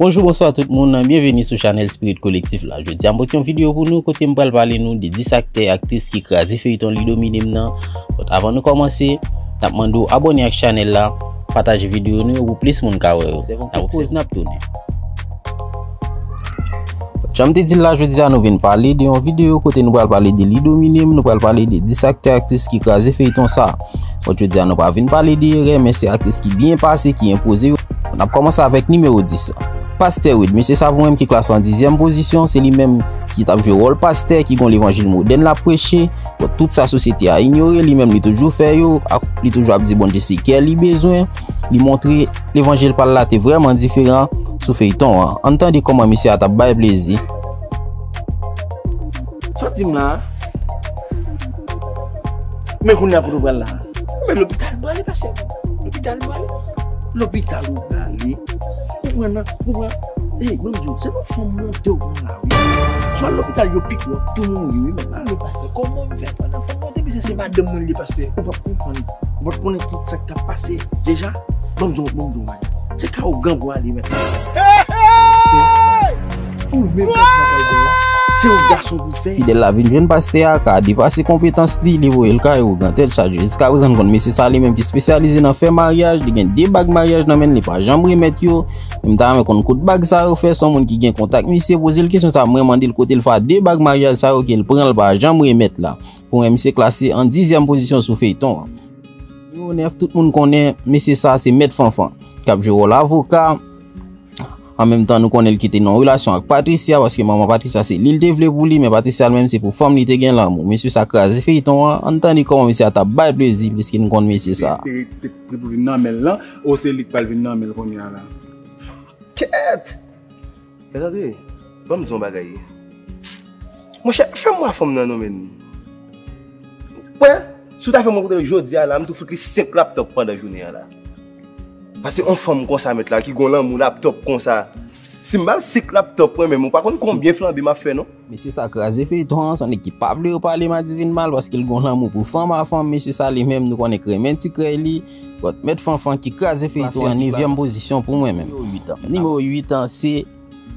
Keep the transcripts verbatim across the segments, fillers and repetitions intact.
Bonjou, bonswa tout moun, byenveni sou chanèl Spirit Collectif la. Jodi a m pote yon videyo pou nou kote m pral pale nou de dis aktè, aktris ki kraze feyton Li Domine m nan. Bon, avan nou kòmanse, n ap mande w abòne ak chanèl la, pataje videyo nou yo pou plis moun ka wè yo. N ap fè yon ti poz, n ap tounen. Jan m te di l la, jodi a nou vin pale de yon videyo kote nou pral pale de Li Domine m, nou pral pale de dis aktè, aktris ki kraze feyton sa. Bon, jodi a nou pa vin pale de erè, men se aktris ki byen pase, ki enpoze yo. N ap kòmanse avèk nimewo dis. Pastè Wid, mesye sa pou mwen ki klase an dizyèm pozisyon, se li menm ki t ap jwe wòl pastè, ki gon levanjil modèn l ap preche. Bon, tout sa sosyete a inyore, li menm li toujou fè yo, ak li toujou ap di Bondye se kè li bezwen. Li montre levanjil pa l la te vrèman diferan sou feyton an. Ann tande kòman mesye a t ap bay plezi. Sa w di m la a? Men kounye a pou nou pral la a. Men lopital m prale, pastè. Lopital m prale. Lopital ou prale. Ou pran nan, ou pran. Ey, ban m di w, se nan fanm monte ou pran la, wi. Swa lopital yo pike w ap tou mouri, wi, men pa ale, pastè. Kòman m fè pran nan fanm monte? Misye se madanm mwen li ye, pastè. Ou p ap konprann. Ou p ap konnen tout sa k t ap pase deja. Ban m di w, ban m di w, man. Se ka ougan pou ale, men. Pastè, ou menm pèsonèl kay bon, se yon gason pou fè. Fidèl la vin jwenn pastè a, ka depase konpetans li, li voye l kay ougan tèt chaje. Jiskaprezan n konn mesye sa li menm ki espesyalize nan fè maryaj, li gen de bag maryaj nan men l, li pa janm remèt yo. Men m ta renmen konn kout bag sa yo fè, se yon moun ki gen kontak misye, poze l kesyon sa, mwen mande l kote l fè de bag maryaj sa yo ke l pran, l pa janm remèt la. Pou mwen, misye klase an dizyèm pozisyon sou feyton an. Nimewo nèf, tout moun konnen mesye sa se Mèt Fanfan, k ap jwe wòl avoka. An menm tan, nou konnen l kite nan yon relasyon ak Patricia, paske manman Patricia se li l te vle pou li, men Patricia l menm se pou fanm li te gen lanmou. Mesye sa kraze feyton an, ann tande kòman mesye a t ap bay plezi, piske n konn mesye sa. Espere te pre pou vin nan men l lan, o se li k pral vin nan men l kounye a la. Kèt! Mèt Andre, ban m di w yon bagay. Monchè, fè m wè fanm nan non, men. Wè, si w ta fè mwen koute l jodi a la, m tou fout li senk laptòp pandan jounen an la. Paske yon fanm konsa, mèt la, ki gon lanmou laptòp konsa, si m ba l senk laptòp mwen menm, ou pa konn konbyen flanbe m ap fè, non. Mesye sa kraze feyton an, se yon nèg ki pa vle yo pale Madivin mal, paske l gon lanmou pou fanm a fanm. Mesye sa li menm, nou konnen k renmen ti krèy li. Bon, Mèt Fanfan ki kraze feyton an, nevyèm pozisyon pou mwen menm. Nimewo uit an. Nimewo uit an, se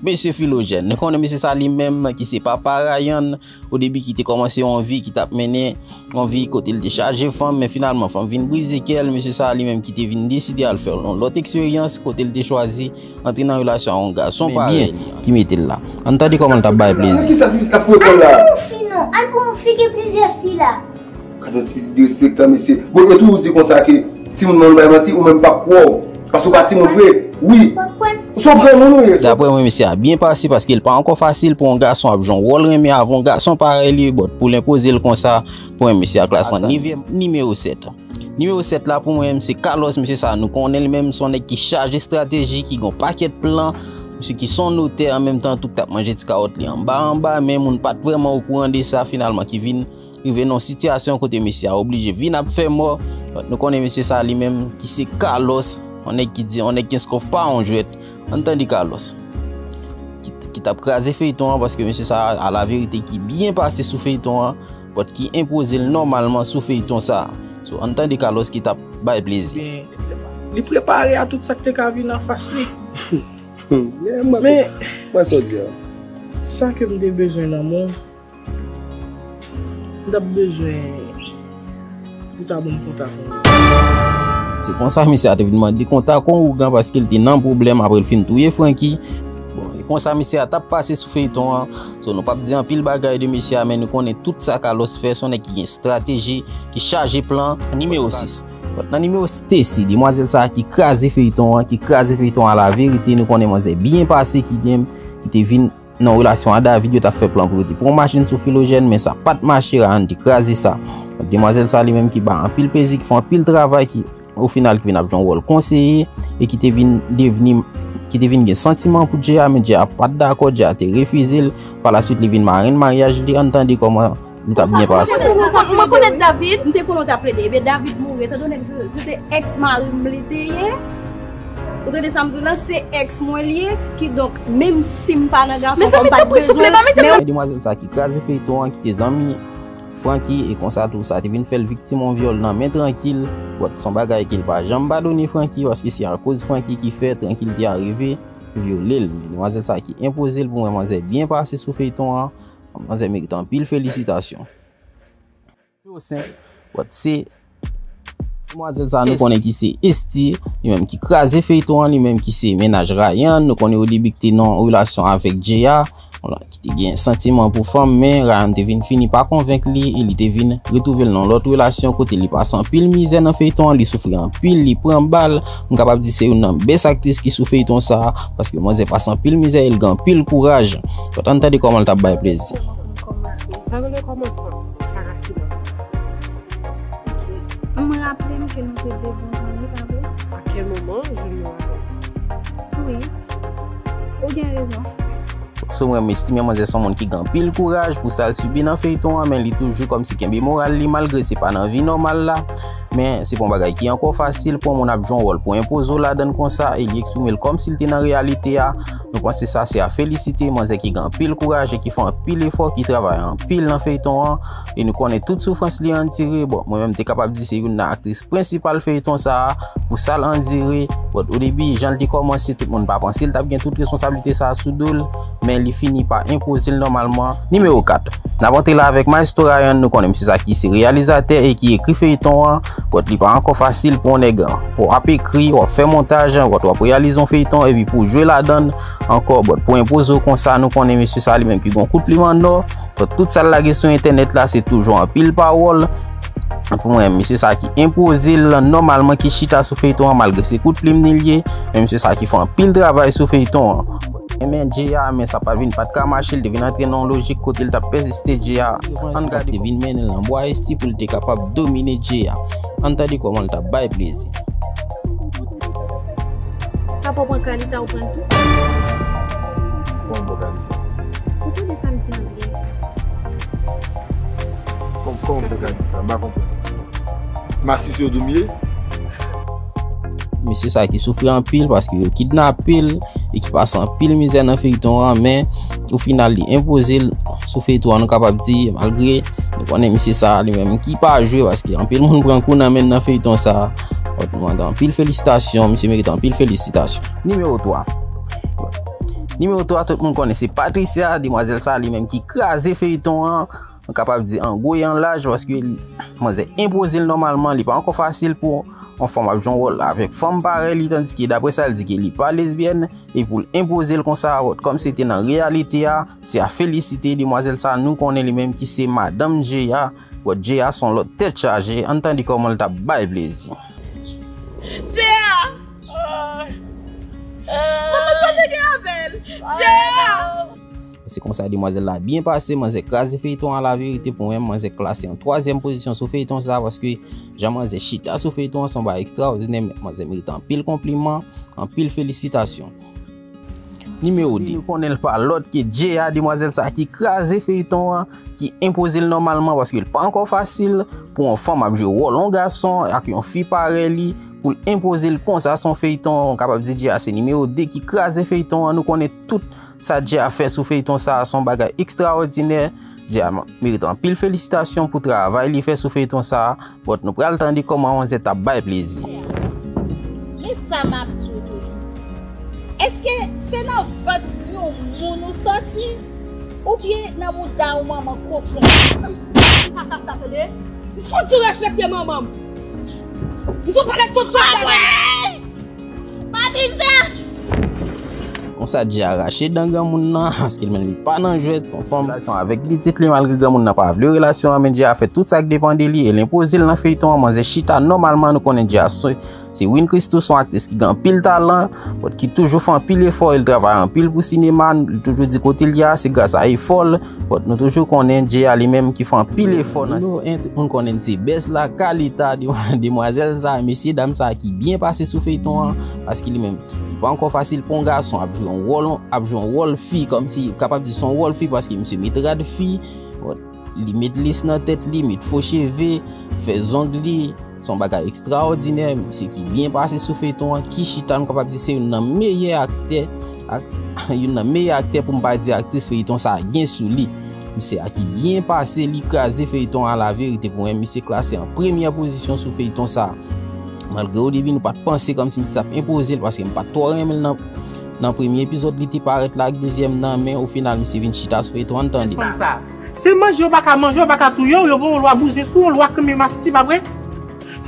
Mesye Filojèn. Nou konnen mesye sa li menm ki se papa Ryan, o debi ki te kòmanse yon vi ki t ap mennen yon vi kote l te chaje fanm, men finalman fanm vin brize kè l. Mesye sa li menm ki te vin deside al fè yon lòt eksperyans kote l te chwazi antre nan relasyon ak yon gason parèy li an. Ki mete l la. Ann tande kòman l t ap bay plezi. Kisa ti pitit ap fouye kò l la? Al pou yon fi non, al pou yon fi gen plizyè fi la. Gade yon ti pitit derespektan, mesye. Bon, yo toujou di konsa ke timoun nan bay manti, ou menm p ap kwè w. Paske w pa timoun vre. Wi. Ou se yon granmoun ou ye. Daprè mwen, mesye a byen pase paske l pa ankò fasil pou yon gason ap jwe yon wòl renmen avè yon gason parèy li, bon, pou l enpoze l konsa, pou mwen, mesye a klase an nevyèm, nimewo sèt. Nimewo sèt la pou mwen, se Carlos, mesye sa, nou konnen l menm, se yon nèg ki chaje estrateji, ki gen yon pakèt plan, mesye ki se yon notè, an menm tan tou k t ap manje ti kawòt li anba anba, men moun pa t vrèman okouran de sa, finalman, ki vin rive nan yon sitiyasyon kote mesye a oblije vin ap fè mò. Nou konnen mesye sa li menm ki se Carlos, yon nèg ki di, yon nèg ki gen skòf pa yon jwèt. Ann tande Carlos. Ki, ki t ap kraze feyton an, paske mesye sa, alaverite, ki byen pase sou feyton an, but ki enpoze l nòmalman sou feyton sa. So, ann tande Carlos ki t ap bay plezi. Li prepare a tout sa k te ka vin anfas li. Men, mwen, mwen sa w di a. Sa ke m te bezwen nan men w, m t ap bezwen pou w ta ban m kontak yon ougan. Se konsa mesye a te vin mande kontak yon ougan paske l te nan pwoblèm apre l fin touye Francky. Bon, e konsa mesye a t ap pase sou feyton an. So, nou p ap di anpil bagay de mesye a, men nou konnen tout sa Carlos fè, se yon nèg ki gen estrateji, ki chaje plan. Nimewo sis. Nan nimewo Stacy, demwazèl sa ki kraze feyton an, ki kraze feyton an alaverite, nou konnen manzè byen pase ki gen, ki te vin nan relasyon a David, yo t ap fè plan pou yo te pran yon machin sou Filojèn, men sa pa t mache, Ryan te kraze sa. Demwazèl sa li menm ki bay anpil plezi, ki fè anpil travay, ki o final ki vin ap jwe yon wòl konseye e ki te vin devni, ki te vin gen santiman pou Jay a, men Jay a pa t dakò, Jay a te refize l. Palaswit, li vin marenn maryaj li, ann tande kòman li t ap byen pase. Mwen konn ou t ap, mwen konn David. M te konnen w t ap plede. Ebyen, David mouri. Etan done ke se, se te èks mari m li te ye. Ou tande sa m di w la? Se èks mwen li ye. Kidonk, menm si m pa nan gason, m pa bezwen. Men demwazèl sa ki kraze feyton an, ki te zanmi Francky, e konsa tou sa te vin fè l viktim yon vyòl nan men Trankil. But se yon bagay ke l pa janm padone Francky, paske se akoz Francky ki fè Trankil te arive vyole l. Men demwazèl sa ki enpoze l pou mwen, manzè byen pase sou feyton an. Manzè merite anpil felisitasyon. Yo senk, but se demwazèl sa nou konnen ki se Esty, li menm ki kraze feyton an, li menm ki se mennaj Ryan. Nou konnen o debi ki te nan relasyon avèk Jay a, ki te gen santiman pou fanm, men Ryan te vin fini pa konvenk li e li te vin retwouve l nan lòt relasyon kote li pase anpil mizè nan feyton an, li soufri anpil, li pran bal. M kapab di se youn nan best aktris ki sou feyton sa, paske manzè pase anpil mizè e l gen anpil kouraj. But ann tande kòman l t ap bay plezi. Sa rele kòmansman. Sarafina. Ok. Mwen raple m ke nou te de bon zanmi, pa vre? À quel moment? Je ne me rappelle pas. Wi. Ou gen rezon. So mwen m estime manzè se yon moun ki gen anpil kouraj pou sa l sibi nan feyton an, men li toujou kòmsi kenbe moral li malgre se pa nan vi nòmal la. Men se pa yon bagay ki ankò fasil pou yon moun ap jwe yon wòl pou enpoze w ladan l konsa e li eksprime l kòmsi l te nan reyalite a. Nou panse sa se a felisite, manzè ki gen anpil kouraj e ki fè anpil efò, ki travay anpil nan feyton an. E nou konnen tout soufrans li andire. Bon, mwen menm m te kapab di se youn nan aktris prensipal feyton sa a pou sa l andire. But o debi, jan l te kòmanse, tout moun pa panse l t ap gen tout responsablite sa a sou do l, men li fini pa enpoze l nòmalman. Nimewo kat, n ap antre la avèk Maestro Ryan, nou konnen misye sa ki se reyalizatè e ki ekri feyton an. But li pa ankò fasil pou yon nèg, w ap ekri, w ap fè montaj, but w ap reyalize yon feyton epi pou w jwe ladan l ankò, but pou enpoze w konsa, nou konnen mesye sa li menm ki gen yon kout plim an nò. But tout sa l lage sou entènèt la se toujou anpil pawòl. Pou mwen, mesye sa ki enpoze l nòmalman, ki chita sou feyton an malgre se kout plim li l ye, men mesye sa ki fè anpil travay sou feyton an. Renmen Jay a, men sa pa t vin pa t ka mache, l te vin antre nan yon lojik kote l t ap pèsiste Jay a. Ann gade. Te vin mennen l nan bwa Esty pou l te kapab domine Jay a. Ann tande kòman l t ap bay plezi. Papa w pran Kalita, ou pran l tou? Kòman w pran Kalita? Ou tande sa m di an byen? Kòman w pran Kalita? M pa konprann. Masisi yo di w m ye? Mesye sa ki soufri anpil paske yo kidnape l e ki pase anpil mizè nan feyton an, men o final li enpoze l sou feyton an, nou kapab di, malgre nou konnen mesye sa li menm ki pa jwe paske anpil moun pran kou nan men l nan feyton sa. But nou mande anpil felisitasyon, misye merite anpil felisitasyon. Nimewo twa. Nimewo twa, tout moun konnen se Patricia, demwazèl sa li menm ki kraze feyton an. Nou kapab di an gwo e an laj paske manzè enpoze l nòmalman, li pa ankò fasil pou yon fanm ap jwe yon wòl avèk fanm parèy li, tandiske daprè sa l di ke li pa lesbyèn, e pou l enpoze l konsa, kòm se te nan reyalite a, se a felisite. Demwazèl sa nou konnen li menm ki se madanm Jay a, but Jay a se yon lòt tèt chaje, ann tande kòman l t ap bay plezi. Jay a! Manman sa te gen avè l! Jay a! Se konsa demwazèl la byen pase, manzè kraze feyton an, laverite pou mwen, manzè klase an twazyèm pozisyon sou feyton sa, paske jan manzè chita sou feyton an se yon bagay ekstraòdinè, manzè merite anpil konpliman, anpil felisitasyon. Nimewo de. Nou konnen l pa lòt ke Jay a, demwazèl sa ki kraze feyton an, ki enpoze l nòmalman, paske l pa ankò fasil pou yon fanm ap jwe wòl yon gason ak yon fi parèy li, pou l enpoze l konsa sou yon feyton, nou kapab di Jay a se nimewo de ki kraze feyton an, nou konnen tout sa Jay a fè sou feyton sa a se yon bagay ekstraòdinè. Jay a merite anpil felisitasyon pou travay li fè sou feyton sa a, but nou pral tande kòman manzè t ap bay plezi. Men sa m ap di w toujou. Èske se nan vant yon moun ou sòti? Oubyen nan mouda yon manman kochon? M pa ka sa tande. M fò di w respekte manman m. M di w pale tout sa. Patricia! Konsa Jay a rache dan granmoun nan, paske l menm li pa nan jwèt, se yon fanm. Relasyon avèk pitit li, malgre granmoun nan pa vle relasyon an, men Jay a fè tout sa k depann de li e l enpoze l nan feyton an. Manzè chita nòmalman, nou konnen Jay a se, se Win Christoo, se yon aktris ki gen anpil talan, but ki toujou fè anpil efò e l travay anpil pou sinema, li toujou di kote l ye a se gras a efò l. But nou toujou konnen Jay a li menm ki fè anpil efò nan. Nou, tout moun konnen se best la, Kalita, demwazèl sa, mesye dam sa ki byen pase sou feyton an, paske li menm li pa ankò fasil pou yon gason ap jwe yon wòl, ap jwe yon wòl fi, kòmsi kapab di se yon wòl fi paske misye met rad fi, but li met lès nan tèt li, met fo cheve, fè zong li, se yon bagay ekstraòdinè, misye ki byen pase sou feyton an, ki chita, nou kapab di se youn nan meyè aktè, ak, youn nan meyè aktè pou m pa di aktris feyton sa a gen sou li. Misye a ki byen pase, li kraze feyton a. La verite pou mwen, misye klase an premyè pozisyon sou feyton sa. Malgre o debi nou pa t panse kòmsi misye t ap enpoze l, paske m pa t twò renmen l nan, nan premye epizòd li te parèt la ak dezyèm nan, men o final misye vin chita sou feyton an. Tande. Fanm sa. Se manje yo pa ka manje, yo pa ka touye w, yo voye yon lwa bouzen sou w, yon lwa kanmenm masisi, pa vre?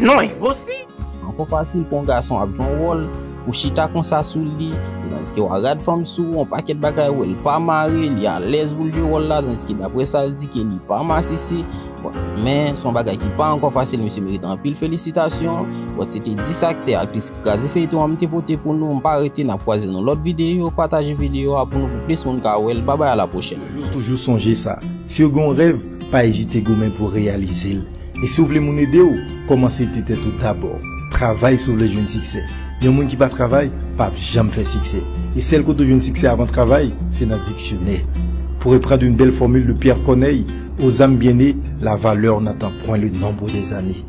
Non, enposib. Ankò fasil pou yon gason ap jwe yon wòl, ou chita konsa sou li, tandiske w a rad fanm sou ou, yon pakèt bagay, ou wè l pa mare, li alèz pou l jwe wòl la, tandiske daprè sa l di ke li pa masisi. Bon, men se yon bagay ki pa ankò fasil, misye merite anpil felisitasyon. Bon, se te dis aktè, aktris ki kraze feyton an m te pote pou nou, m pa rete, n ap kwaze nan lòt videyo, pataje videyo a pou nou, pou plis moun ka wè l. Babay, a la pwochèn. Toujou, toujou sonje sa, si w gen yon rèv, pa ezite goumen pou w reyalize l. E si w vle moun ede w, kòmanse ede tèt ou dabò. Travay si w vle jwenn siksè. Yon moun ki pa travay, p ap janm fè siksè. E sèl kote w jwenn siksè avan travay, se nan diksyonè. Pour reprendre une belle formule de Pierre Corneille, aux âmes bien nées, la valeur n'attend point le nombre des années.